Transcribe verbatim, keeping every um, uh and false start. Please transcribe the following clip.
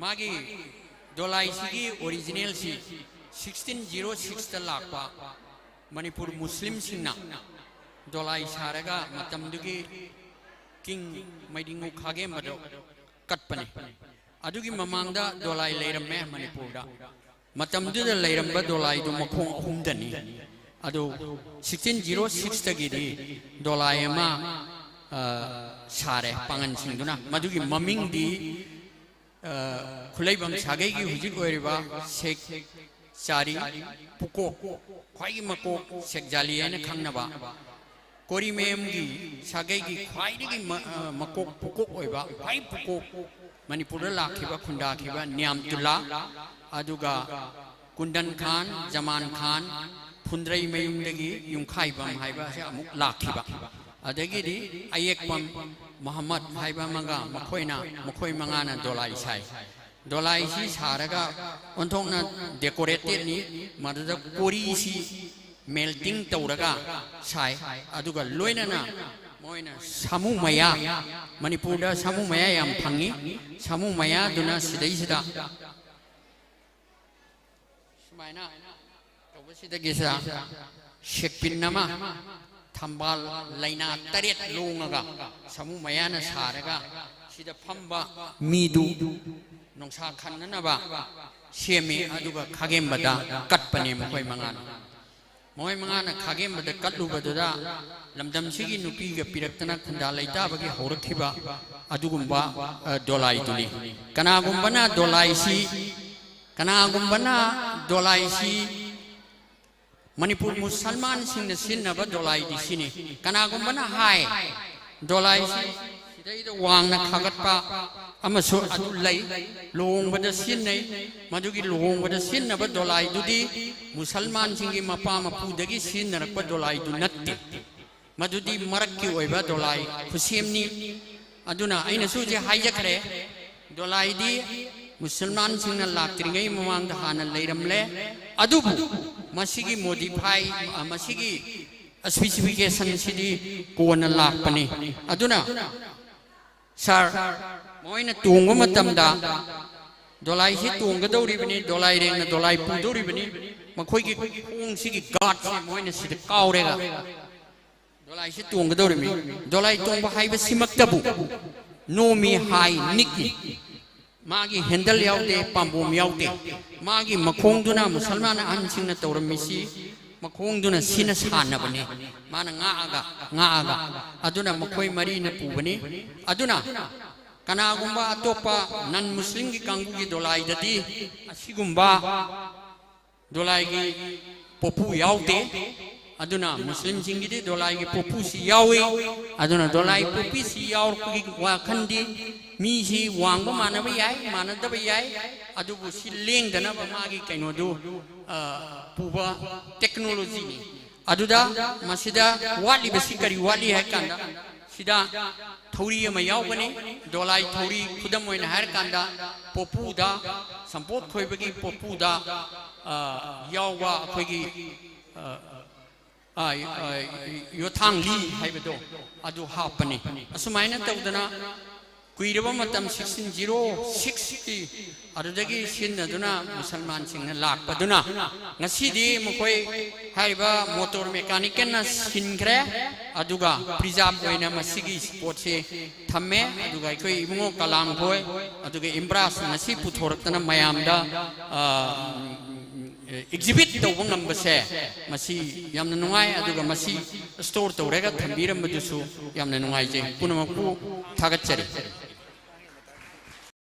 ꯃꯥꯒꯤ ꯗꯣꯂꯥꯏꯁꯤꯒꯤ ꯑꯣꯔꯤꯖꯤꯅꯦꯜꯁꯤ sixteen zero ꯁꯤꯛꯁꯇ ꯂꯥꯛꯄ, ꯃꯅꯤꯄꯨꯔ ꯃꯨꯁꯂꯤꯝꯁꯤꯡꯅ ꯗꯣꯂꯥꯏ ꯁꯥꯔꯒ ꯃꯇꯝꯗꯨꯒꯤ ꯀꯤꯡ ꯃꯩꯗꯤꯡꯉꯨ ꯈꯥꯒꯦꯝꯕꯗꯣ ꯀꯠꯄꯅꯤ꯫ ꯑꯗꯨꯒꯤ ꯃꯃꯥꯡꯗ ꯗꯣꯂꯥꯏ ꯂꯩꯔꯝꯃꯦ ꯃꯅꯤꯄꯨꯔꯗ꯫ ꯃꯇꯝꯗꯨꯗ ꯂꯩꯔꯝꯕ ꯗꯣꯂꯥꯏꯗꯨ ꯃꯈꯣꯡ ꯑꯍꯨꯝꯗꯅꯤ꯫ ꯑꯗꯨ ꯁꯤꯛꯁꯇꯤꯟ ꯖꯤꯔꯣ ꯁꯤꯛꯁꯇꯒꯤꯗꯤ ꯗꯣꯂꯥꯏ ꯑꯃ, ꯑ, ꯁꯥꯔꯦ ꯄꯥꯉꯟꯁꯤꯡꯗꯨꯅ꯫ ꯃꯗꯨꯒꯤ ꯃꯃꯤꯡꯗꯤ, ꯑ, ꯈꯨꯂꯩꯕꯝ ꯁꯥꯒꯩꯒꯤ ꯍꯧꯖꯤꯛ ꯑꯣꯏꯔꯤꯕ ꯁꯦꯛ ꯆꯥꯔꯤ ꯄꯨꯀꯣꯛ, ꯈ꯭ꯋꯥꯏꯒꯤ ꯃꯀꯣꯛ ꯁꯦꯛ ꯖꯥꯂꯤ ꯍꯥꯏꯅ ꯈꯪꯅꯕ, ꯀꯣꯔꯤꯃꯌꯨꯝꯒꯤ ꯁꯥꯒꯩꯒꯤ ꯈ꯭ꯋꯥꯏꯗꯒꯤ ꯃ-, ꯑ, ꯃꯀꯣꯛ ꯄꯨꯀꯣꯛ ꯑꯣꯏꯕ, ꯈ꯭ꯋꯥꯏ ꯄꯨꯀꯣꯛ ꯃꯅꯤꯄꯨꯔꯗ ꯂꯥꯛꯈꯤꯕ, ꯈꯨꯟꯗꯥꯈꯤꯕ ꯅꯤꯌꯥꯝꯇꯨꯜꯂꯥ, ꯑꯗꯨꯒ ꯀꯨꯟꯗꯟ ꯈꯥꯟ, ꯖꯃꯥꯟ ꯈꯥꯟ, ꯐꯨꯟꯗ꯭ꯔꯩꯃꯌꯨꯝꯗꯒꯤ ꯌꯨꯝꯈꯥꯏꯕꯝ ꯍꯥꯏꯕ ꯑꯁꯤ ꯑꯃꯨꯛ ꯂꯥꯛꯈꯤꯕ, ꯑꯗꯒꯤꯗꯤ ꯑꯌꯦꯛꯄꯝ ꯃꯨꯍꯝꯃꯗ ꯍꯥꯏꯕ ꯑꯃꯒ, ꯃꯈꯣꯏꯅ, ꯃꯈꯣꯏ ꯃꯉꯥꯅ ꯗꯣꯂꯥꯏ ꯁꯥꯏ꯫ ꯗꯣꯂꯥꯏꯁꯤ ꯁꯥꯔꯒ ꯑꯣꯟꯊꯣꯛꯅ ꯗꯦꯀꯣꯔꯦꯇꯦꯠꯅꯤ꯫ ꯃꯗꯨꯗ ꯀꯣꯔꯤꯁꯤ ꯃꯦꯜꯇꯤꯡ ꯇꯧꯔꯒ ꯁꯥꯏ꯫ ꯑꯗꯨꯒ ꯂꯣꯏꯅꯅ ꯃꯣꯏꯅ ꯁꯥꯃꯨ ꯃꯌꯥ, ꯃꯅꯤꯄꯨꯔꯗ ꯁꯥꯃꯨ ꯃꯌꯥ ꯌꯥꯝ ꯐꯪꯉꯤ꯫ ꯁꯥꯃꯨ ꯃꯌꯥꯗꯨꯅ ꯁꯤꯗꯩꯁꯤꯗ ꯁꯨꯃꯥꯏꯅ ꯇꯧꯕꯁꯤꯗꯒꯤꯁꯤꯗ ꯁꯦꯛꯄꯤꯟ ꯑꯃ, ꯊꯝꯕꯥꯜ ꯂꯩꯅꯥ ꯇꯔꯦꯠ ꯂꯣꯡꯉꯒ ꯁꯥꯃꯨ ꯃꯌꯥꯅ ꯁꯥꯔꯒ ꯁꯤꯗ ꯐꯝꯕ ꯃꯤꯗꯨ ꯅꯨꯡꯁꯥ ꯈꯟꯅꯅꯕ ꯁꯦꯝꯃꯤ꯫ ꯑꯗꯨꯒ ꯈꯥꯒꯦꯝꯕꯗ ꯀꯠꯄꯅꯤ ꯃꯈꯣꯏ ꯃꯉꯥꯅ꯫ ꯃꯈꯣꯏ ꯃꯉꯥꯅ ꯈꯥꯒꯦꯝꯕꯗ ꯀꯠꯂꯨꯕꯗꯨꯗ ꯂꯝꯗꯝꯁꯤꯒꯤ ꯅꯨꯄꯤꯒ ꯄꯤꯔꯛꯇꯅ ꯈꯨꯟꯗꯥ ꯂꯩꯇꯥꯕꯒꯤ ꯍꯧꯔꯛꯈꯤꯕ ꯑꯗꯨꯒꯨꯝꯕ, ꯑ, ꯗꯣꯂꯥꯏꯗꯨꯅꯤ꯫ ꯀꯅꯥꯒꯨꯝꯕꯅ ꯗꯣꯂꯥꯏꯁꯤ, ꯀꯅꯥꯒꯨꯝꯕꯅ ꯗꯣꯂꯥꯏꯁꯤ ꯃꯅꯤꯄꯨꯔ ꯃꯨꯁꯜꯃꯥꯟꯁꯤꯡꯅ ꯁꯤꯖꯤꯟꯅꯕ ꯗꯣꯂꯥꯏꯗꯤ ꯁꯤꯅꯤ꯫ ꯀꯅꯥꯒꯨꯝꯕꯅ ꯍꯥꯏ, ꯗꯣꯂꯥꯏꯁꯤ ꯁꯤꯗꯩꯗ ꯋꯥꯡꯅ ꯈꯥꯒꯠꯄ ꯑꯃꯁꯨ ꯑꯗꯨ ꯂꯩ, ꯂꯨꯍꯣꯡꯕꯗ ꯁꯤꯖꯤꯟꯅꯩ꯫ ꯃꯗꯨꯒꯤ ꯂꯨꯍꯣꯡꯕꯗ ꯁꯤꯖꯤꯟꯅꯕ ꯗꯣꯂꯥꯏꯗꯨꯗꯤ ꯃꯨꯁꯜꯃꯥꯟꯁꯤꯡꯒꯤ ꯃꯄꯥ ꯃꯄꯨꯗꯒꯤ ꯁꯤꯖꯤꯟꯅꯔꯛꯄ ꯗꯣꯂꯥꯏꯗꯨ ꯅꯠꯇꯦ꯫ ꯃꯗꯨꯗꯤ ꯃꯔꯛꯀꯤ ꯑꯣꯏꯕ ꯗꯣꯂꯥꯏ ꯈꯨꯠꯁꯦꯝꯅꯤ꯫ ꯑꯗꯨꯅ ꯑꯩꯅꯁꯨ ꯍꯧꯖꯤꯛ ꯍꯥꯏꯖꯈ꯭ꯔꯦ, ꯗꯣꯂꯥꯏꯗꯤ ꯃꯨꯁꯜꯃꯥꯟꯁꯤꯡꯅ ꯂꯥꯛꯇ꯭ꯔꯤꯉꯩ ꯃꯃꯥꯡꯗ ꯍꯥꯟꯅ ꯂꯩꯔꯝꯂꯦ꯫ ꯑꯗꯨꯕꯨ ꯃꯁꯤꯒꯤ ꯃꯣꯗꯤꯐꯥꯏ, ꯑ, ꯃꯁꯤꯒꯤ ꯁ꯭ꯄꯦꯁꯤꯐꯤꯀꯦꯁꯟꯁꯤꯗꯤ ꯀꯣꯟꯅ ꯂꯥꯛꯄꯅꯤ꯫ ꯑꯗꯨꯅ ꯁꯥꯔ, ꯃꯣꯏꯅ ꯇꯣꯡꯕ ꯃꯇꯝꯗ ꯗꯣꯂꯥꯏꯁꯤ ꯇꯣꯡꯒꯗꯧꯔꯤꯕꯅꯤ, ꯗꯣꯂꯥꯏ ꯔꯦꯡꯅ ꯗꯣꯂꯥꯏ ꯄꯨꯗꯧꯔꯤꯕꯅꯤ꯫ ꯃꯈꯣꯏꯒꯤ ꯈꯣꯡꯁꯤꯒꯤ ꯒꯥꯔꯗꯁꯦ ꯃꯣꯏꯅ ꯁꯤꯗ ꯀꯥꯎꯔꯦꯒ ꯗꯣꯂꯥꯏꯁꯤ ꯇꯣꯡꯒꯗꯧꯔꯤꯕꯅꯤ꯫ ꯗꯣꯂꯥꯏ ꯇꯣꯡꯕ ꯍꯥꯏꯕꯁꯤꯃꯛꯇꯕꯨ ꯅꯣꯃꯤ ꯍꯥꯏ ꯅꯤꯛꯏ꯫ ꯃꯥꯒꯤ ꯍꯦꯟꯗꯜ ꯌꯥꯎꯗꯦ, ꯄꯥꯝꯕꯣꯝ ꯌꯥꯎꯗꯦ꯫ ꯃꯥꯒꯤ ꯃꯈꯣꯡꯗꯨꯅ ꯃꯨꯁꯜꯃꯥꯟ ꯑꯍꯟꯁꯤꯡꯅ ꯇꯧꯔꯝꯃꯤꯁꯤ ꯃꯈꯣꯡꯗꯨꯅ ꯁꯤꯅ ꯁꯥꯟꯅꯕꯅꯤ꯫ ꯃꯥꯅ ꯉꯥꯛꯑꯒ, ꯉꯥꯛꯑꯒ꯫ ꯑꯗꯨꯅ ꯃꯈꯣꯏ ꯃꯔꯤꯅ ꯄꯨꯕꯅꯤ꯫ ꯑꯗꯨꯅ ꯀꯅꯥꯒꯨꯝꯕ ꯑꯇꯣꯞꯄ ꯅꯟ ꯃꯨꯁꯂꯤꯝꯒꯤ ꯀꯥꯡꯕꯨꯒꯤ ꯗꯣꯂꯥꯏꯗꯗꯤ ꯑꯁꯤꯒꯨꯝꯕ ꯗꯣꯂꯥꯏꯒꯤ ꯄꯣꯄꯨ ꯌꯥꯎꯗꯦ꯫ ꯑꯗꯨꯅ ꯃꯨꯁꯂꯤꯝꯁꯤꯡꯒꯤꯗꯤ ꯗꯣꯂꯥꯏꯒꯤ ꯄꯣꯄꯨꯁꯤ ꯌꯥꯎꯏ꯫ ꯑꯗꯨꯅ ꯗꯣꯂꯥꯏ ꯄꯣꯄꯤꯁꯤ ꯌꯥꯎꯔꯛꯄꯒꯤ ꯋꯥꯈꯜꯗꯤ ꯃꯤꯁꯤ ꯋꯥꯡꯕ ꯃꯥꯟꯅꯕ ꯌꯥꯏ, ꯃꯥꯟꯅꯗꯕ ꯌꯥꯏ, ꯑꯗꯨꯕꯨ ꯁꯤ ꯂꯦꯡꯗꯅꯕ ꯃꯥꯒꯤ ꯀꯩꯅꯣꯗꯨ, ꯑ, ꯄꯨꯕ ꯇꯦꯛꯅꯣꯂꯣꯖꯤꯅꯤ꯫ ꯑꯗꯨꯗ ꯃꯁꯤꯗ ꯋꯥꯠꯂꯤꯕꯁꯤ ꯀꯔꯤ ꯋꯥꯠꯂꯤ ꯍꯥꯏ ꯀꯥꯟꯗ, ꯁꯤꯗ ꯊꯧꯔꯤ ꯑꯃ ꯌꯥꯎꯒꯅꯤ꯫ ꯗꯣꯂꯥꯏ ꯊꯧꯔꯤ, ꯈꯨꯗꯝ ꯑꯣꯏꯅ ꯍꯥꯏꯔꯀꯥꯟꯗ, ꯄꯣꯄꯨꯗ, ꯁꯝꯄꯣꯠ ꯈꯣꯏꯕꯒꯤ ꯄꯣꯄꯨꯗ, ꯑ, ꯌꯥꯎꯕ ꯑꯩꯈꯣꯏꯒꯤ, ꯑ, ꯑ, ꯑ, ꯌꯣꯊꯥꯡꯂꯤ ꯍꯥꯏꯕꯗꯣ, ꯑꯗꯨ ꯍꯥꯞꯄꯅꯤ꯫ ꯑꯁꯨꯃꯥꯏꯅ ꯇꯧꯗꯅ ꯀꯨꯏꯔꯕ ꯃꯇꯝ, ꯁꯤꯛꯁꯇꯤꯟ ꯖꯤꯔꯣ ꯁꯤꯛꯁꯀꯤ ꯑꯗꯨꯗꯒꯤ ꯁꯤꯖꯤꯟꯅꯗꯨꯅ ꯃꯨꯁꯜꯃꯥꯟꯁꯤꯡꯅ ꯂꯥꯛꯄꯗꯨꯅ ꯉꯁꯤꯗꯤ ꯃꯈꯣꯏ ꯍꯥꯏꯔꯤꯕ ꯃꯣꯇꯣꯔ ꯃꯦꯀꯥꯅꯤꯀꯦꯜꯅ ꯁꯤꯟꯈ꯭ꯔꯦ꯫ ꯑꯗꯨꯒ ꯄ꯭ꯔꯤꯖꯥꯕ ꯑꯣꯏꯅ ꯃꯁꯤꯒꯤ ꯁ꯭ꯄꯣꯠꯁꯦ ꯊꯝꯃꯦ꯫ ꯑꯗꯨꯒ ꯑꯩꯈꯣꯏ ꯏꯕꯨꯡꯉꯣ ꯀꯂꯥꯝ ꯈꯣꯏ, ꯑꯗꯨꯒ ꯏꯝꯕ꯭ꯔꯥꯁꯅ ꯉꯁꯤ ꯄꯨꯊꯣꯔꯛꯇꯅ ꯃꯌꯥꯝꯗ, ꯑ, ꯑꯦꯛꯖꯤꯕꯤꯠ ꯇꯧꯕ ꯉꯝꯕꯁꯦ, ꯃꯁꯤ ꯌꯥꯝꯅ ꯅꯨꯡꯉꯥꯏ꯫ ꯑꯗꯨꯒ ꯃꯁꯤ ꯁ꯭ꯇꯣꯔ ꯇꯧꯔꯒ ꯊꯝꯕꯤꯔꯝꯕꯗꯨꯁꯨ ꯌꯥꯝꯅ ꯅꯨꯡꯉꯥꯏꯖꯩ꯫ ꯄꯨꯝꯅꯃꯛꯄꯨ ꯊꯥꯒꯠꯆꯔꯤ꯫